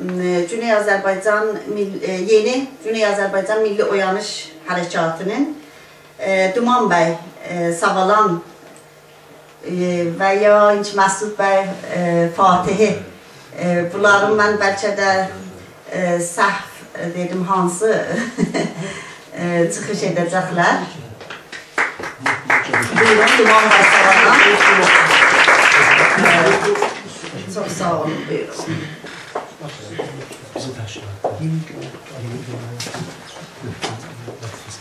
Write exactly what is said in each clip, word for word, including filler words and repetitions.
م، گونئی آذربایجان میل-، ائ، یئنی گونئی آذربایجان میللی اویانیش حرکاتی‌نین، ائ، دومان بی، ائ، ساوالان، ائ، و یا اینکی مسعود بی، ائ، فاتحی، ائ، بونلارین من بلکه ده، ائ، سهو، ائ، دئدیم، هانسی، ائ، چیخیش ائده‌جکلر. بویورون، دومان بی، ساوالان. ائ، چوخ ساغ اولون، بویورون. بیزیم تشکیلات.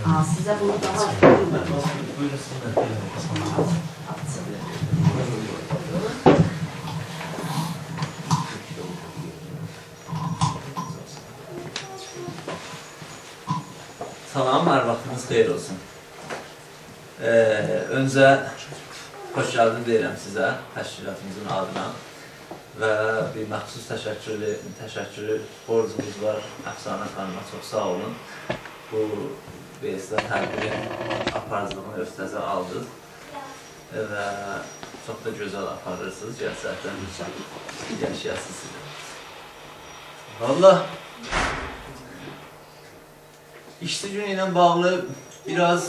ها، سیزه بونو داها... بویورون، سیز ده بویورون. سلام، هر واختینیز خئییر اولسون. ائ، اؤنجه خوش گلدین دئییرم سیزه، تشکیلاتیمیزین آدینا و بیر مخصوص تشکر، تشکر بورجوموز وار افسانه خانیما، چوخ ساغ اولون. بو، بئله تدبیرین آپاریجیلیغینی اوستوزه آلدینیز و چوخ دا گؤزل آپاریرسینیز، گئرچکدن یاشایاسینیز سیز. والله، ایشچی گونو ایله باغلی بیر آز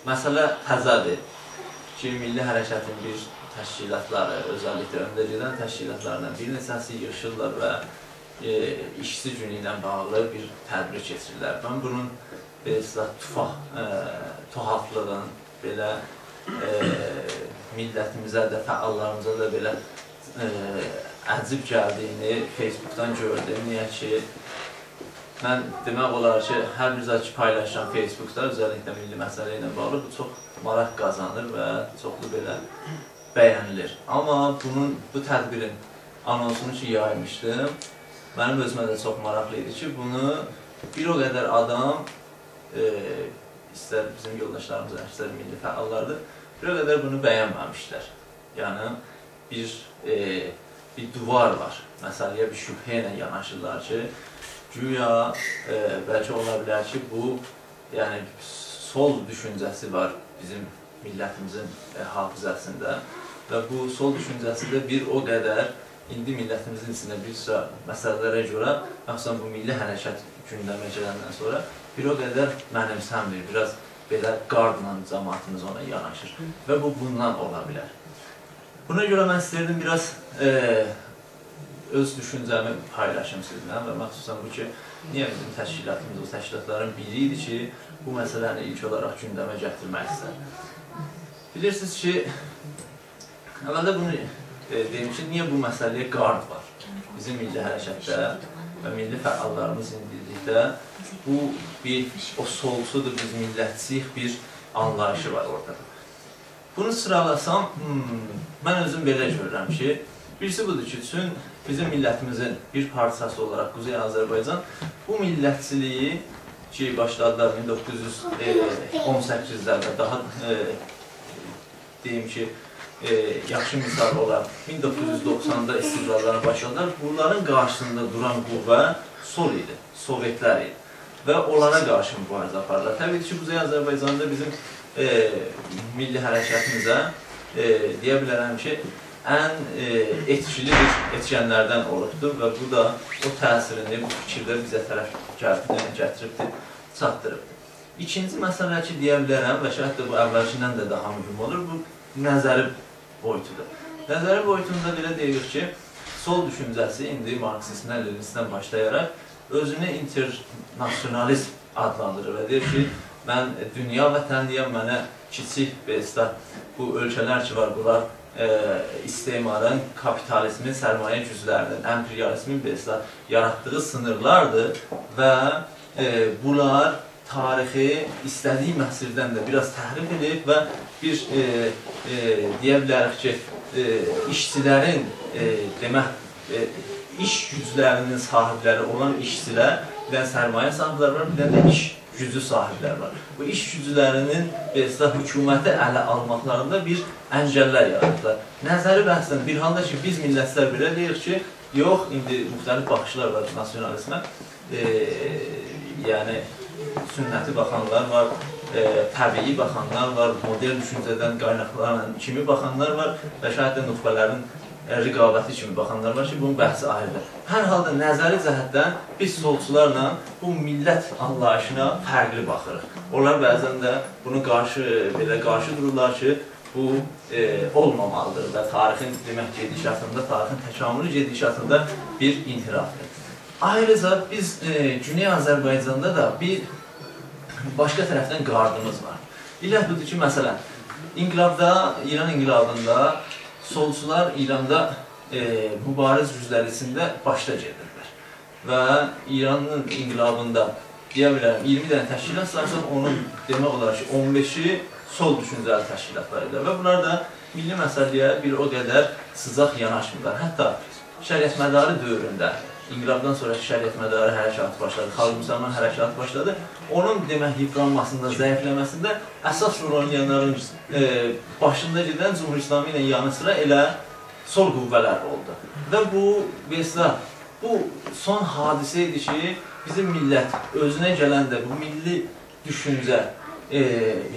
مسئله تزه‌دیر کی، میللی حرکتین بیر تشکیلاتلاری، اؤزللیکله اؤنده گئدن تشکیلاتلاریندان بیر نئچه‌سی ییغیشیرلار و، ائ، ایشچی گونو ایله باغلی بیر تدبیر کئچیریرلر. من بونون، ائ، اصطلاح توفا-، ائ، توحافلیغین، بئله، ائ، میللتیمیزه ده، فعاللاریمیزا دا بئله، ائ، عجیب گلدیگینی فیس‌بوکدان گؤردوم. نییه کی، من دئمک اولار کی، هر بیر زاد کی پایلاشیرام فیس‌بوکدا، اؤزللیکله میللی مسئله ایله باغلی، بو چوخ ماراق قازانیر و چوخلو بئله بینیلیر. آمما بونون، بو تدبیرین آنونسونو کی یایمیشدیم، منیم اؤزومه ده چوخ ماراقلی ایدی کی، بونو بیر او قدر آدام، ائ، ایستر بیزیم یولداشلاریمیز، اکثر میللی فعاللاردیر، بیر او قدر بونو بینمه‌میشلر. یعنی، بیر، ائ، بیر دیوار وار. مسئله‌یه بیر شبهه ایله یاناشیرلار کی، گویا، ائ، بلکه اولا بیلر کی، بو، یعنی، سول دوشونجه‌سی وار بیزیم میللتیمیزین، ائ، حافظه‌سینده و بو سول دوشونجه‌سی ده بیر او قدر ایندی میللتیمیزین ایچینده بیر سیرا مسئله‌لره گؤره، مخصوصاً بو میللی حرکت گوندمه گلندن سونرا بیر او قدر منیمسنمیر، بیر آز بئله گاردلا جماعتیمیز اونا یاناشیر و بو بوندان اولا بیلر. بونا گؤره من ایسته‌ییردیم بیر آز، ائ، اؤز دوشونجه‌می پایلاشیم سیزینله و مخصوصاً بو کی، نییه بیزیم تشکیلاتیمیز او تشکیلاتلارین بیری ایدی کی، بو مسئله‌نی ایلک اولاراق گوندمه گتیرمک ایسته‌دی. بیلیرسینیز کی، اولده بونو، ائ، دئییم کی، نییه بو مسئله‌یه گارد وار؟ بیزیم میللی حرکتده و میللی فعاللاریمیز ایندیلیکده بو بیر، او سولچودور، بیز میللتچی‌ییک بیر آنلاییشی وار اورتادا. بونو سیرالاسام، هوم، من اؤزوم بئله گؤرورم کی، بیریسی بودور کی، چون بیزیم میللتیمیزین بیر پارچاسی اولاراق قوزئی آذربایجان بو میللتچیلیگی کی، باشلادیلار مین دوققوز یوز اون سککیزلرده، داها، ائ، دئییم کی، ائ، یاخشی مثال اولار، مین دوققوز یوز دوخساندا استقلاللارینی باشلادیلار. بونلارین قارشیسیندا دوران قوه سول ایدی، سووئتلر ایدی. و اونلارا قارشی موباریزه آپاردیلار. طبیعی کی، قوزئی آذربایجاندا بیزیم، ائ، میللی حرکتیمیزه، ائ، دئیه بیلرم کی، ان، ائ، ائتکیلی بیر ائتکنلردن اولوبدور و بو دا او تأثیرینی بو فیکیرده بیزه طرف گل-، ائ، گتیریبدیر، چاتدیریبدیر. ایکینجی مسئله کی، دئیه بیلرم و شاید ده بو اولکیندن ده داها مهم اولور، بو نظری بویوتودور. نظری بویوتوندا بئله دئییلیر کی، سول دوشونجه‌سی ایندی مارکسیستدن، لنینیستدن باشلایاراق اؤزونو اینترناسیونالیست آدلاندیریر و دئییر کی، من دونیا وطنلی‌یم، منه کیچیک، به اصطلاح، بو اؤلکه‌لر کی وار، بونلار، ائ، استعمارین، کاپیتالیزمین، سرمایه گوجلرینین، امپریالیزمین، به اصطلاح، یاراتدیغی سینیرلاردیر و، ائ، بونلار تاریخی ایسته‌دیگی مسیردن ده بیر آز تحریف ائدیب و بیر، ائ، ائ، دئیه بیلریک کی، ائ، ایشچیلرین، ائ، دئمک، ائ، ایش گوجلرینین صاحیبلری اولان ایشچیلر، بیر دنه سرمایه صاحیبلری وار، بیر دنه ده ایش گوجو صاحیبلری وار. بو ایش گوجلرینین، به اصطلاح، حکومتی اله آلماقلاریندا بیر انگللر یارادیبلار. نظری بحثدن بیر حالدا کی، بیز میللتچیلر بئله دئییریک کی، یوخ، ایندی مختلف باخیشلار وار ناسیونالیزمه. ائ، یعنی، سنتی باخانلار وار، ائ، طبیعی باخانلار وار، مدرن دوشونجه‌دن قایناقلانان کیمی باخانلار وار و شاید ده نخبه‌لرین، رقابتی کیمی باخانلار وار کی، بونون بحثی آیریدیر. هر حالدا نظری جهتدن بیز سولچولارلا بو میللت آنلاییشینا فرقلی باخیریق. اونلار بعضا ده بونو قارشی، بئله قارشی دورورلار کی، بو، ائ، اولمامالیدیر و تاریخین، دئمک، گئدیشاتیندا، تاریخین تکاملی گئدیشاتیندا بیر انحرافدیر. آیریجا بیز، ائ، گونئی آذربایجاندا دا بیر باشقا طرفدن گاردیمیز وار. علت بودور کی، مثلا، انقلابدا، ایران انقلابیندا سولچولار ایراندا، ائ، مبارز گوجلر ایچینده باشدا گئدیرلر. و ایرانین انقلابیندا، دئیه بیلرم، اییرمی دنه تشکیلات سایسان، اونون دئمک اولار کی، اون بئشی سول دوشونجه‌لی تشکیلاتلار ایدی. و بونلار دا میللی مسئله‌یه بیر او قدر سیجاق یاناشمیرلار. حتی شریعتمداری دؤورونده، انقلابدان سونرا شریعتمداری حرکاتی باشلادی، خالق مسلمان حرکاتی باشلادی. اونون، دئمک، ییپرانماسیندا، ضعیفله‌مه‌سینده اساس رول اوینایانلارین، ائ، باشیندا گئدن جمهوری اسلامی ایله یانی سیرا ائله سول قوه‌لر اولدو. و بو، مثلا، بو سون حادثه ایدی کی، بیزیم میللت اؤزونه گلنده، بو میللی دوشونجه، ائ،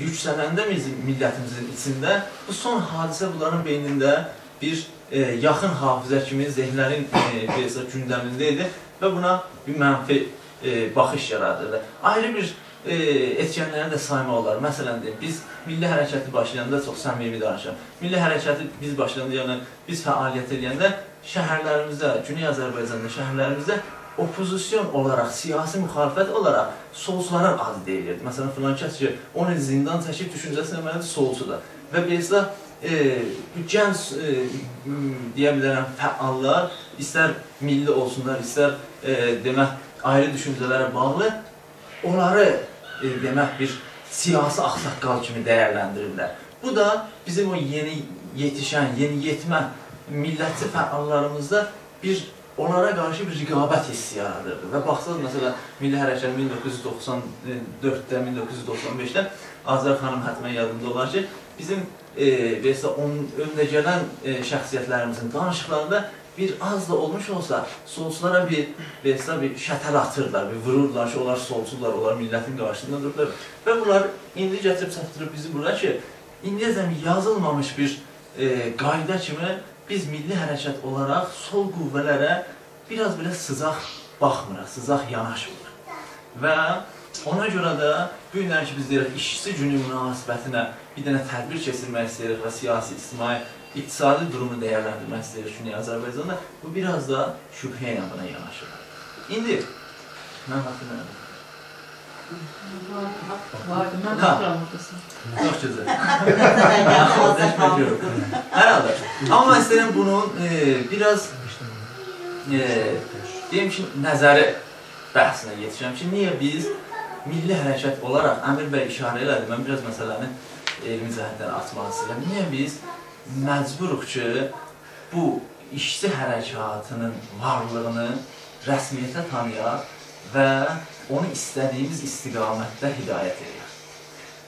یوکسلنده بیزیم میللتیمیزین ایچینده، بو سون حادثه بونلارین بئینینده بیر، ائ، یاخین حافظه کیمی ذهنلرین، ائ، بئله گوندمینده ایدی و بونا بیر منفی، ائ، باخیش یارادیردی. آیری بیر، ائ، ائتکنلری ده سایماق اولار. مثلا، دئییم، بیز میللی حرکتی باشلایاندا، چوخ صمیمی دانیشیرام، میللی حرکتی بیز باشلایاندا، یعنی بیز فعالیت ائله‌ینده شهرلریمیزده، گونئی آذربایجاندا شهرلریمیزده اوپوزیسیون اولاراق، سیاسی مخالفت اولاراق سولچولارا آد دئییلیردی. مثلا، فلان کس کی، اون ایل زیندان چکیب، دوشونجه‌سی نمنه‌دیر؟ سولچودور. و بئله‌سه، ائ، بو گنج، ائ، م، دئیه بیلرم، فعاللار، ایستر میللی اولسونلار، ایستر، ائ، دئمک، آیری دوشونجه‌لره باغلی، اونلاری، ائ، دئمک، بیر سیاسی آغ‌ساققال کیمی دیرلندیریرلر. بو دا بیزیم او یئنی یئتیشن، یئنی یئتمه میللتچی فعاللاریمیزدا بیر، اونلارا قارشی بیر رقابت حیسی یارادیردی. و باخساق، مثلا، میللی حرکت مین دوققوز یوز دوخسان دؤردده، مین دوققوز یوز دوخسان بئشده، آذر خانیم حتما یادیندا اولار کی، بیزیم، ائ، بئله‌سه، اونون اؤنده گلن، ائ، شخصیتلریمیزین دانیشیقلاریندا بیر آز دا اولموش اولسا، سولچولارا بیر، بئله‌سه، بیر شتل آتیردیلار، بیر ووروردولار کی، اونلار سولچودولار، اونلار میللتین قارشیسیندا دوردولار. و بونلار ایندی گتیریب چاتدیریب بیزی بورا کی، ایندییه‌جن یازیلمامیش بیر، ائ، قایدا کیمی بیز میللی حرکت اولاراق سول قوه‌لره بیر آز بئله سیجاق باخمیریق، سیجاق یاناشمیریق. و اونا گؤره ده بو گونلر کی، بیز دئییریک، ایشچی گونو مناسبتینه بیر دنه تدبیر کئچیرمک ایسته‌ییریک و سیاسی، اجتماعی، اقتصادی دورومو دیرلندیرمک ایسته‌ییریک گونئی آذربایجاندا. بو بیر آز دا شبهه ایله بونا یاناشیر. ایندی من واختیم نه‌دیر؟ واردی، من ها. باخیرام اورادا. چوخ گؤزل. هر حالدا. آمما من ایسته‌ییرم بونون، ائ، بیر آز، ائ، دئییم کی، نظری بحثینه یئتیشم کی، نییه بیز میللی حرکت اولاراق، امیر بی ایشاره ائله‌دی، من بیر آز مسئله‌نی علمی جهتدن آچماق ایسته‌ییرم. نییه بیز مجبوروق کی، بو ایشچی حرکاتینین وارلیغینی رسمیته تانییاق و اونو ایسته‌دیییمیز استقامتده هدایت ائدک.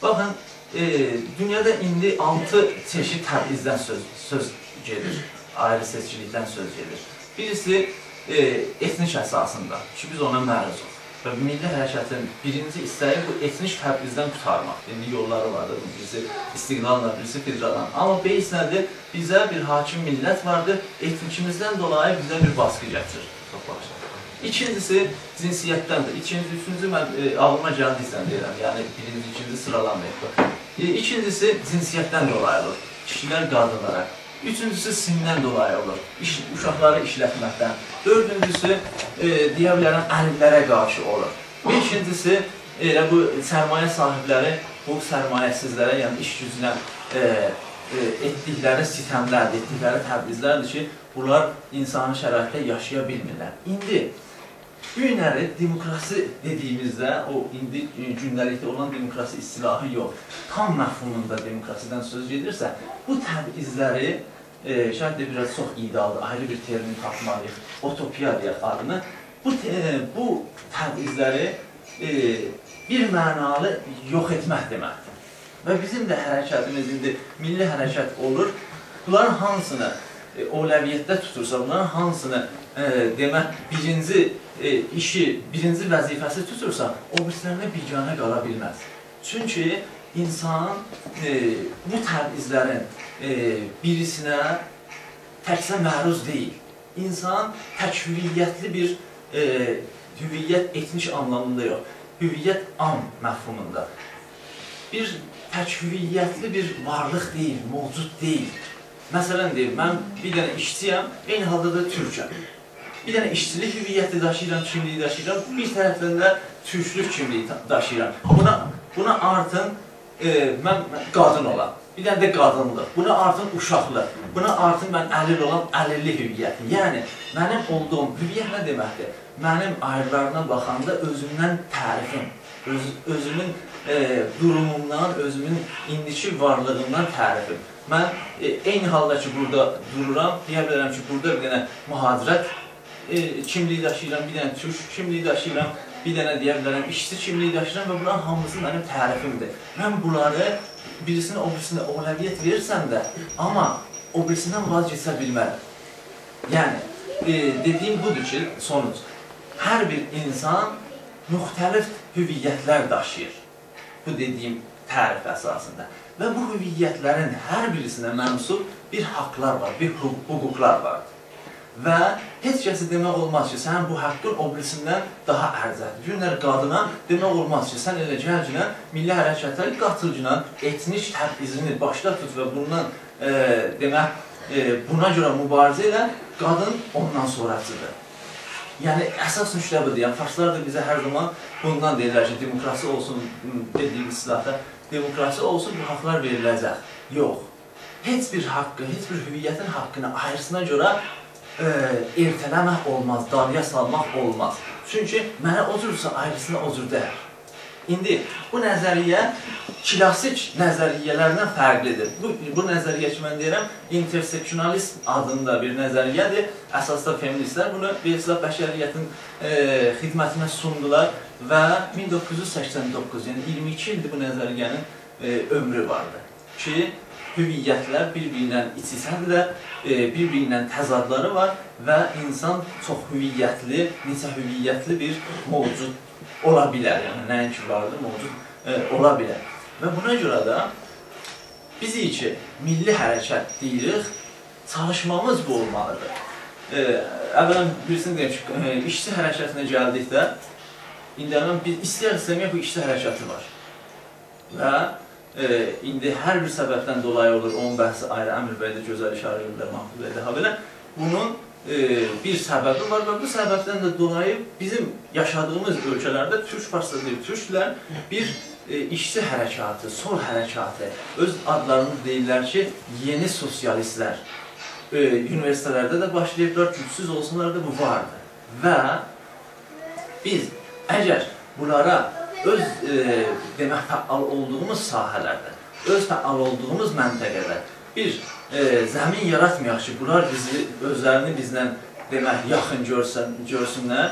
باخین، ائ، دونیادا ایندی آلتی چئشید تبعیضدن سؤز، سؤز گئدیر، آیری سئچکیلیکدن سؤز گئدیر. بیریسی، ائ، ائتنیک اساسیندا کی، بیز اونا معروضوق. و میللی حرکتین بیرینجی ایسته‌یی بو ائتنیک تبعیضدن قورتارماق. ایندی یوللاری واردیر، بیریسی استقلاللا، بیریسی فدراللا. آمما بئیس نه‌دیر؟ بیزه بیر حاکم میللت واردیر، ائتنیکیمیزدن دولایی بیزه بیر باسقی گتیریر. چوخ باغیشلایین. ایکینجیسی، جنسیتدندیر. ایکینجی، اوچونجو من، ائ، آغلیما گلدیکجه دئییرم، یعنی بیرینجی، ایکینجی سیرالانماییب. ائ، ایکینجیسی، جنسیتدن دولایی اولور. کیشیلر قادینلارا. اوچونجوسو سنّدن دولایی اولور. ایش، اوشاقلاری ایشلتمکدن. دؤردونجوسو، ائ، دئیه بیلرم، اریبلره قارشی اولور. بئشینجیسی، ائله بو سرمایه صاحیبلری بو سرمایه‌سیزلره، یعنی ایش گوجونه، ائ، ائ، ائتدیکلری ستملردیر، ائتدیکلری تبعیضلردیر کی، بونلار انسانی شرایطده یاشایا بیلمیرلر. ایندی بو گونلری دموکراسی دئدیییمیزده، او ایندی، ائ، گونده‌لیکده اولان دموکراسی اصطلاحی یوخ، تام مفهوموندا دموکراسیدن سؤز گئدیرسه، بو تبعیضلری، ائ، شاید ده بیر آز چوخ ایده‌آلدیر، آیری بیر ترمین تاپمالیییق، اوتوپیا دئیک آدینی. بو ت، بو تبعیضلری، ائ، بیر معنالی یوخ ائتمک دئمکدیر. و بیزیم ده حرکتیمیز ایندی میللی حرکت اولور. بونلارین هانسینی، ائ، اولویتده توتورسا، بونلارین هانسینی، ائ، دئمک، بیرینجی، ائ، ایشی، بیرینجی وظیفه‌سی توتورسا، او بیریسی‌لرینه بیگانه قالا بیلمز. چونکی انسان، ائ، بو تبعیضلرین، ائ، بیریسینه تکجه معروض دئییل. اینسان تک هویتلی بیر، ائ، هویت ائتنیک آنلامیندا یوخ، هویت عام مفهوموندا. بیر تک هویتلی بیر وارلیق دئییل، موجود دئییل. مثلا، دئییم، من بیر دنه ایشچی‌یم، عینی حالدا دا تورکم. بیر دنه ایشچیلیک هویتی داشیییرام، کیملیگی داشیییرام، بیر طرفدن ده تورکلوک کیملیگی دا-، داشیییرام. بونا، بونا آرتین، ائ، من، من قادین اولام. بیر دنه ده قادینلیق. بونا آرتین اوشاقلیق. بونا آرتین من علیل اولام، علیللیک هویتی. یعنی، منیم اولدوغوم هویت نه دئمکدیر؟ منیم آیریلارینا باخاندا اؤزومدن تعریفیم، اؤز-، اؤزومون، ائ، دورومومدان، اؤزومون ایندیکی وارلیغیمدان تعریفیم. من، ائ، عینی حالدا کی، بورادا دورورام، دئیه بیلرم کی، بورادا بیر دنه مهاجرت، ائ، کیملیگی داشیییرام، بیر دنه تورک کیملیگی داشیییرام، بیر دنه، دئیه بیلرم، ایشچی کیملیگی داشیییرام و بونلارین هامیسی منیم تعریفیمدیر. من بونلاری بیریسینین او بیریسینه اولویت وئریرسم ده، آمما او بیریسیندن واز کئچه بیلمرم. یعنی، ائ، دئدیگیم بودور کی، سونوج، هر بیر اینسان مختلف هویتلر داشیییر. بو دئدیگیم تعریف اساسیندا. و بو هویتلرین هر بیریسینه منسوب بیر حاقلار وار، بیر حقوق-، حقوقلار وار. و هئچ کسی دئمک اولماز کی، سنین بو حاققین او بیریسیندن داها ارجحدیر. بو گونلر قادینا دئمک اولماز کی، سن ائله گلگینن میللی حرکته قاتیلگینن، ائتنیک تبعیضینی باشدا توت و بوندان، ائ، دئمک، ائ، بونا گؤره موباریزه ائله، قادین اوندان سونراکیدیر. یعنی، اساس نکته بودور. یعنی، فارسلار دا بیزه هر زامان بوندان دئییرلر کی، دموکراسی اولسون، دئدیگیم اصطلاحدا، دموکراسی اولسون، بو حاقلار وئریله‌جک. یوخ. هئچ بیر حاققی، هئچ بیر هویتین حاققینی آیریسینا گؤره، ائ، ارته‌له‌مک اولماز، دالییا سالماق اولماز. چونکی منه او جورسه آیریسینا او جور دئییل. ایندی بو نظریه کلاسیک نظریه‌لردن فرقلیدیر. بو، بو نظریه کی، من دئییرم، اینترسکسیونالیزم آدیندا بیر نظریه‌دیر. اساسدا فمینیستلر بونو بیر سیرا بشریتین، ائ، خدمتینه سوندولار و مین دوققوز یوز سکسن دوققوز، یعنی اییرمی ایکی ایلدیر بو نظریه‌نین، ائ، عؤمرو واردیر. کی، هویتلر بیر-بیریندن ایچ-ایچه‌دیرلر، ائ، بیر-بیریندن تضادلاری وار و اینسان چوخ هویتلی، نئچه هویتلی بیر موجود اولا بیلر. یعنی، نه‌اینکی واردیر، موجود، ائ، اولا بیلر. و بونا گؤره ده بیز کی، میللی حرکت دئییریک، چالیشمامیز بو اولمالیدیر. ائ، اولاً بیریسینی دئییم کی، ائ، ایشچی حرکتینه گلدیکده، ایندی من، بیز ایسته‌یک-ایسته‌مه‌یک بو ایشچی حرکتی وار. و، ائ، ایندی هر بیر سببدن دولایی اولور، اونون بحثی آیری، امیر بی ده گؤزل ایشاره ائدیب، ماهمود بی ده، هابئله. بونون، ائ، بیر سببی وار و بو سببدن ده دولایی بیزیم یاشادیغیمیز اؤلکه‌لرده تورک، فارسدا دئییل، تورکلر بیر، ائ، ایشچی حرکاتی، سول حرکاتی، اؤز آدلارینی دئییرلر کی، یئنی سوسیالیستلر، ائ، اونیوئرسیتئتلرده ده باشلاییبلار، گوجسوز اولسونلار دا بو واردی. و بیز اگر بونلارا اؤز، ائ، دئمک، فعال اولدوغوموز ساحه‌لرده، اؤز فعال اولدوغوموز منطقه‌ده بیر، ائ، زمین یاراتمایاق کی، بونلار بیزی، اؤزلرینی بیزدن، دئمک، یاخین گؤرسون، گؤرسونلر،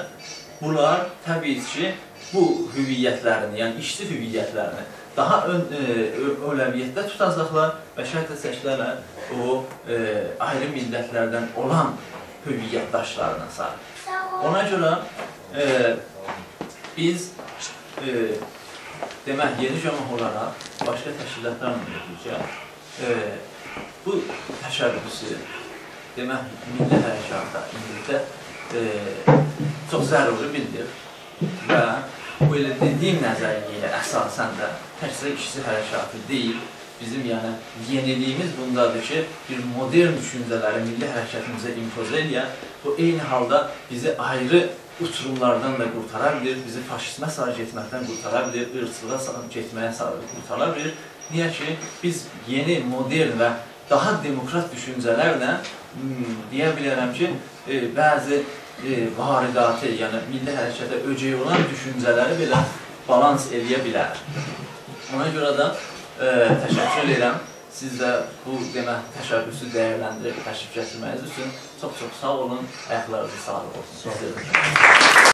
بونلار طبیعی کی، بو هویتلرینی، یعنی ایشچی هویتلرینی داها اؤن، ائ، اؤ-، اولویتده توتاجاقلار و شرط چکرلر او، ائ، آیری میللتلردن اولان هویتداشلارینا ساری. اونا گؤره، ائ، بیز، ائ، دئمک، یئنی گؤموح اولاراق باشقا تشکیلاتلارلا بیرلیکده، ائ، بو تشبثو، دئمک، میللی حرکاتا ایندیلیکده، ائ، چوخ ضروری بیلدیک. و بو ائله دئدیگیم نظریه‌یه اساساً ده تکجه ایشچی حرکاتی دئییل، بیزیم، یعنی، یئنیلیگیمیز بوندادیر کی، بیر مدرن دوشونجه‌لری میللی حرکتیمیزه ایمپوزه ائله‌یک. بو عینی حالدا بیزی آیری اوچوروملاردان دا قورتارا بیلیر، بیزی فاشیزمه ساری گئتمکدن قورتارا بیلیر، عیرقچیلیغا ساری گئتمه‌یه ساری قورتارا بیلیر. نییه کی، بیز یئنی، مدرن و داها دموکرات دوشونجه‌لرله، م، دئیه بیلرم کی، ائ، بعضی، ائ، وارداتی، یعنی میللی حرکته اؤگئی اولان دوشونجه‌لری بئله بالانس ائله‌یه بیلر. اونا گؤره ده، ائ، تشکر ائدیرم. سیز ده بو، دئمک، تشبثو دیرلندیریب تشریف گتیرمه‌یینیز اوچون چوخ-چوخ ساغ اولون. آیاقلارینیزا ساغلیق اولسون. سیزه ده.